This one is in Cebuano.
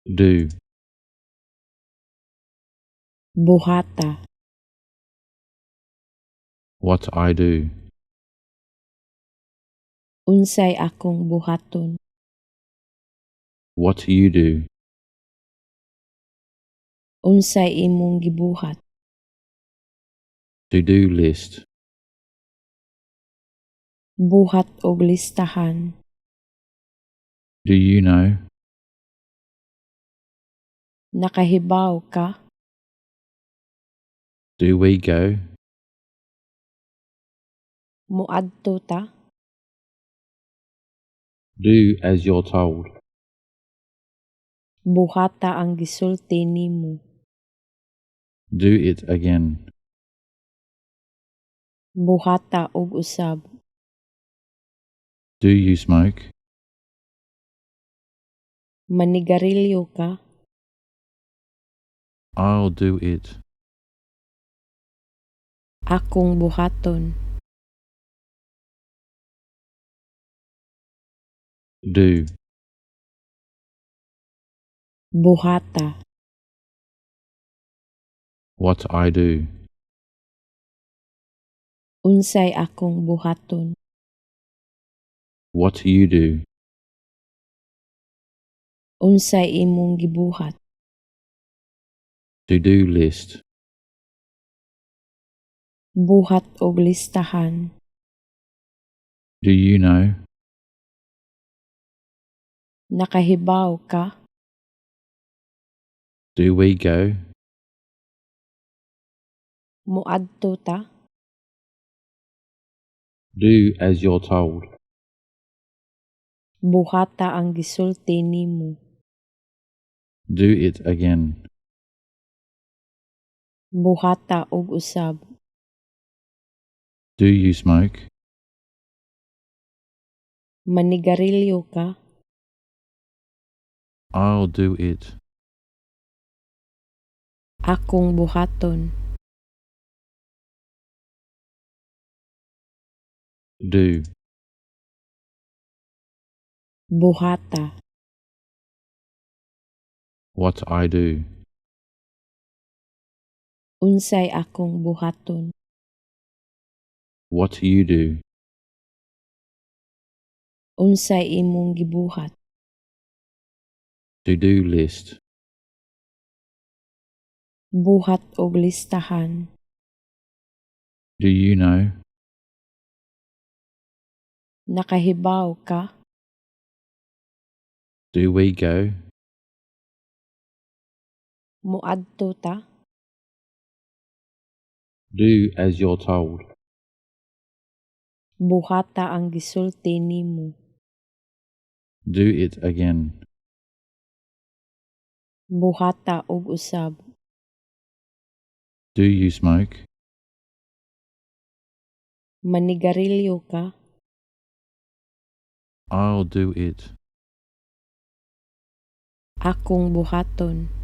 Do. Buhata. What I do. Unsay akong buhaton? What you do. Unsay imong gibuhat? To do list. Buhat og listahan. Do you know? Nakahibaw ka? Do we go? Muadto ta? Do as you're told. Buhata ang gisulti nimo. Do it again. Buhata og usab. Do you smoke? Manigarilyo ka? I'll do it. Akong buhaton. Do. Buhata. What I do. Unsay akong buhaton? What you do. Unsay imong gibuhat? To do list. Buhat og listahan. Do you know? Nakahibaw ka? Do we go? Muadto ta? Do as you're told. Buhata ang gisulti nimo. Do it again. Buhata og usab. Do you smoke? Manigarilyo ka? I'll do it. Akong buhaton. Do. Buhata. What I do. Unsay akong buhaton? What you do. Unsay imong gibuhat? To do list. Buhat og listahan. Do you know? Nakahibaw ka? Do we go? Muadto ta? Do as you're told. Buhata ang gisulti nimo. Do it again. Buhata og usab. Do you smoke? Manigarilyo ka? I'll do it. Akong buhaton.